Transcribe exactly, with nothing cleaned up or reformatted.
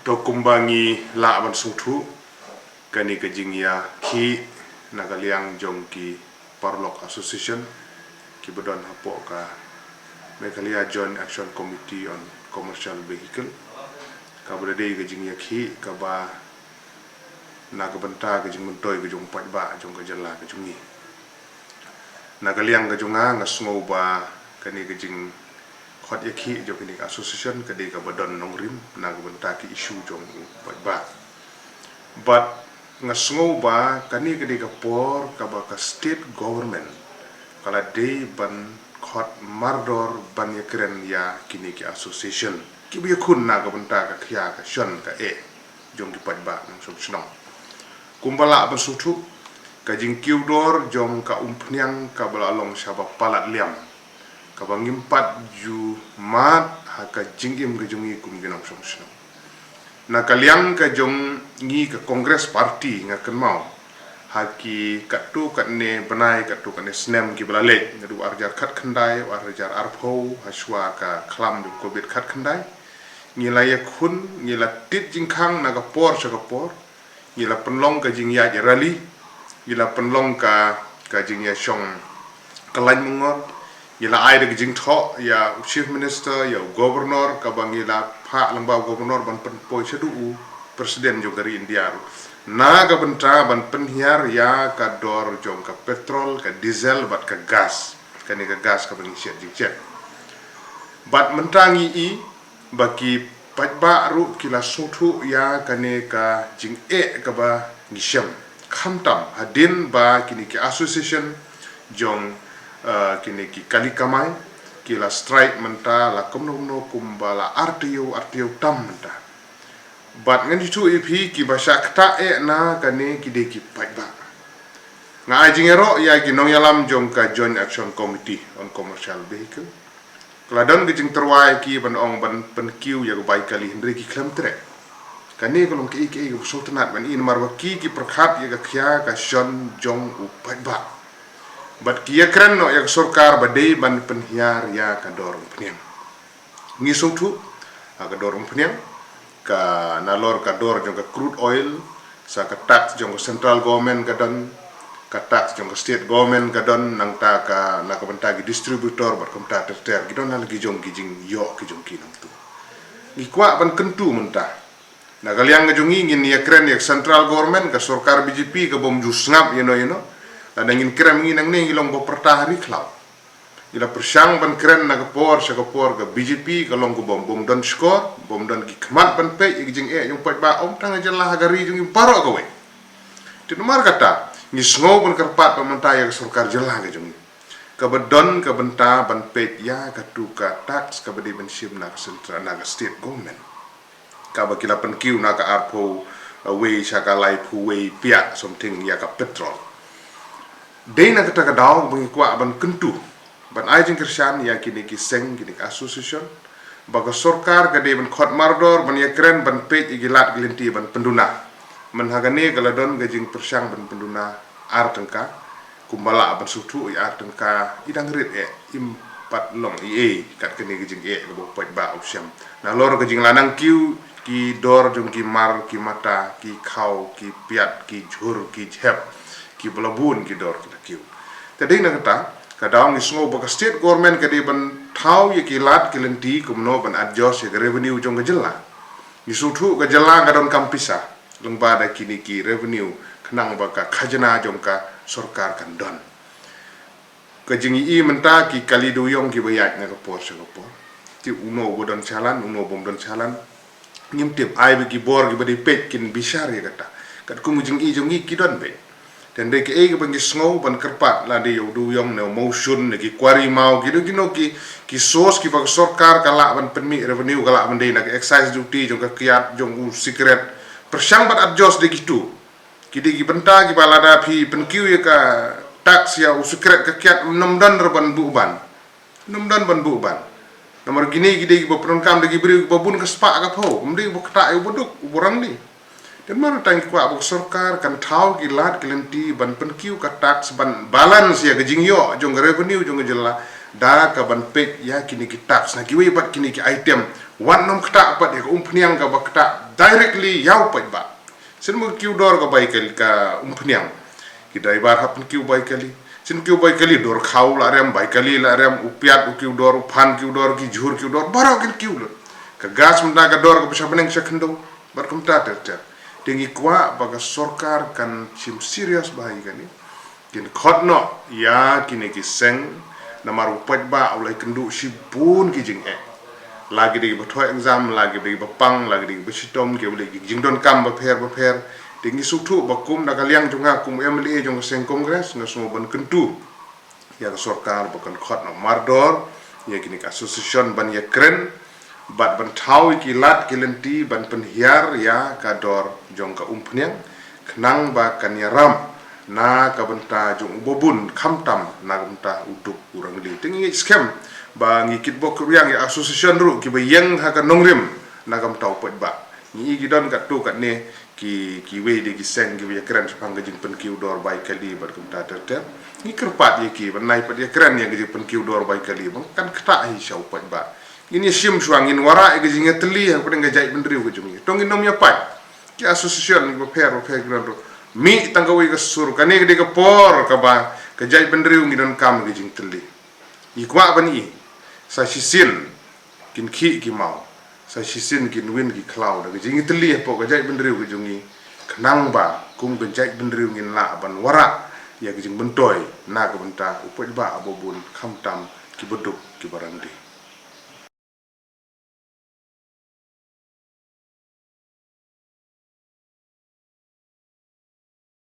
To kumba ngi lah ban sngewthuh, kane ka jingïakhih na ka liang jong ki paralok association kiba don hapoh ka Meghalaya Joint Action Committee on Commercial Vehicle, kaba da dei ka jingïakhih kaba na ka bynta ka jingmyntoi ka jong u paidbah jong ka jylla ka jong ngi. Na ka liang ka jong nga, nga sngew ba kane ka jingkhot ïakhih jong kane ka association ka dei kaba don nongrim na ka bynta ki issue jong u paidbah. But nga sngew ba kane ka dei ka por kaba ka state government ka la dei ban khot mardor ban ïakren ïa kine ki association kiba ïakhun na ka bynta ka khia ka shon ka eh jong ki paidbah nongshong shnong. Kumba lah ban sngewthuh, ka jingkiew dor jong ka umphniang kaba la long shaba palat liam, kaba ngim pat ju mad ha ka jingim ka jong ngi kum ki nongshong shnong. Na ka liang ka jong ngi ka Congress Party, nga kynmaw ha ki katto katne bnai, katto katne snem kiba la leit, naduh ar hajar khatkhyndai, ar hajar arphew, hashwa ka khlam jong u Covid khatkhyndai, ngi la ïakhun, ngi la tied jingkhang na ka por sha ka por, ngi la pynlong ka jingïaid rally, ngi la pynlong ka, ka jingïashong kyllain myngor, ngi la ai da ka jingthoh ïa u Chief Minister, ïa u Governor, kaba ngi la phah lyngba u Governor ban pynpoi shaduh u President jong ka ri India ruh, na ka bynta ban pynhiar ïa ka dor jong ka petrol, ka diesel bad ka gas, kane ka gas kaba ngi shet jingshet. Bad mynta ngi i ba ki paidbah ruh ki la sngewthuh ïa kane ka jingeh kaba ngi shem, khamtam hadien ba kine ki association jong, eh, kine ki kali kamai ki la strike mynta la kumno kumno, kumba la ar taïew, ar taïew tam mynta. Bad ngan ïathuh ïa phi, kiba shah ktah eh na kane ki dei ki paidbah. Nga ai jingïaroh ïa ki nongïalam jong ka Joint Action Committee on Commercial Vehicle. Ka la don ka jingtyrwa ïa ki ban ong ban pynkiew ïa ka bai kali, hynrei ki khlem treh. Kane ka long kaei kaei kaba sngewtynnat ban i, namar ba ki, ki pyrkhat ïa ka khia ka shon jong u paidbah. Bad ki ïakren noh ïa ka sorkar ba dei ban pynhiar ïa ka dor umphniang. Ngi sngewthuh ha ka dor umphniang, ka nalor ka dor jong ka crude oil, sa ka tax jong ka central government ka don, ka tax jong ka state government ka don, nangta ka na ka bynta ki distributor bad kumta ter ter, ki don ha la ki jong ki jingïoh ki jong ki nangtu. Ngi kwah ban kyntu mynta, na ka liang ka jong ngi, ngin ïakren ïa ka central government, ka sorkar B J P ka bym ju sngap ïano ïano. Lada ngin kren ngi nangne ngi long ba pyrta ha ri khlaw. Ngi la pyrshang ban kren na ka por sha ka por, ka B J P ka long ka bym, bym don shkor, bym don ki khmat ban peit ïa ki jingeh jong u paidbah, ym tang ha jylla, ha ka ri jong ngi baroh kawei. Te namar kata ngi sngew ban kyrpad ba mynta ïa ka sorkar jylla ka jong ngi, kaba don ka bynta ban peit ïa katu ka tax kaba dei ban shim na ka central, na ka state government, kaba ki la pynkiew na ka arphew wei sha ka laiphew wei piah something ïa ka petrol. Dei na kata ka daw ba ngi kwah ban kyntu, ban ai jingkyrshan ïa kine ki seng, kine ki association, ba ka sorkar ka dei ban khot mardor ban ïakren, ban peit ïa ki lad ki lynti ban pynduna. Mynha kane ka la don ka jingpyrshang ban pynduna ar tyngka. Kumba lah ban sngewthuh, ïa ar tyngka i dang rit eh, im pat long ei ei kat kane ka jingeh kaba u paidbah u shem. Nalor ka jingla nang kiew, ki dor jong ki mar, ki mata, ki khaw, ki piat, ki jhur, ki jhep, kiba la bun ki dor ki la kiew. Te dei na kata ka daw ngi sngew ba ka state government ka dei ban thaw ïa ki lad ki lynti kumno ban adjust ïa ka revenue jong ka jylla. Ngi sngewthuh ka jylla ka donkam pisa lyngba da kine ki revenue, khnang ba ka khajna jong ka sorkar kan don. Ka jingïohi mynta, ki kali dewïong kiba ïaid na ka por sha ka por. Te uno uba don shalan, uno bym don shalan, ngim tip. Ai ba ki bor kiba dei peit kin bishar ïa kata. Katkum ka jingïohi jong ngi, ki don beit. Te dei kaei kaba ngi sngew ban kyrpad, lada ïa u dewïong ne u mawshun ne ki quarry maw, ki don kino ki, ki source kiba ka sorkar ka lah ban pynmih revenue, ka lah ban dei na ka excise duty jong ka kiad jong u sikret. Pyrshang ban adjust da kitu. Ki dei ki bynta kiba lada phi pynkiew ïa ka tax ïa u sikret ka kiad, ym don re ban buh ban. Ym don ban buh ban. Namar kine ki dei kiba pyndonkam da ki briew kiba bun ka spah ka phew. Ym dei ba ktah ïa u baduk, u barang dei. Te namar kata ngi kwah ba ka sorkar kan thaw ki lad ki lynti ban pynkiew ka tax, ban balance ïa ka jingïoh jong ka revenue jong ka jylla da ka ban peit ïa kine ki tax na kiwei pat kine ki item. Wat nym ktah pat ïa ka umphniang kaba ktah directly ïa u paidbah. Sien mo ki kiew dor ka bai kali ka Umphniang, ki driver hap pynkiew bai kali. Sien kiew bai kali, Dorkhaw la rem, bai kali la rem, u Piat u kiew dor, u Phan kiew dor, ki Jhur kiew dor, baroh kin kiew lut. Ka gas mynta ka dor kaba sha bneng sha khyndew bad kumta ter ter. Te ngi kwah ba ka sorkar kan shim serious bha ïa kane. Kin khot noh ïa kine ki seng, namar u paidbah u la ïakynduh shibun ki jingeh. La ki dei ba thoh exam, la ki dei ba pang, la ki dei ba shitom, ki dei ki jingdonkam bapher bapher. Te ngi sngewthuh ba kum na ka liang jong nga kum M L A jong ka seng Congress, nga sngew ban kyntu ïa ka sorkar ba kan khot noh mardor ïa kine ki association ban ïakren bad ban thaw ïa ki lad ki lynti ban pynhiar ïa ka dor jong ka Umphniang, khnang ba kan ïaram na ka bynta jong u babun, khamtam na ka bynta u duk u rangli. Te ngi ngeit skhem ba ngi kitbok kitrwiang ïa association ruh kiba ïeng ha ka nongrim na ka bynta u paidbah. Ngi i ki don katto katne ki, kiwei de ki seng kiba ïakren shaphang ka jingpynkiew dor bai kali bad kumta ter ter. Ngi kyrpad ïa ki ban nai pat ïakren ïa ka jingpynkiew dor bai kali, bang kan ktah hi sha u paidbah. Ngin ïa shim shuwa, ngin wanrah ïa ka jingïatylli hapdeng ka jaitbynriew ka jong ngi. To ngin ym ïa pait. Ki association bapher bapher ki don ruh, mih tang kawei ka sur, kane ka dei ka por kaba ka jaitbynriew ngi donkam ka jingtylli. Ngi kwah ban i, sa shisien kin khih ki maw, sa shisien kin win ki khlaw da ka jingïatylli hapoh ka jaitbynriew ka jong ngi, khnang ba kum ka jaitbynriew ngin lah ban wanrah ïa ka jingmyntoi na ka bynta u paidbah uba bun, khamtam kiba duk kiba rangli.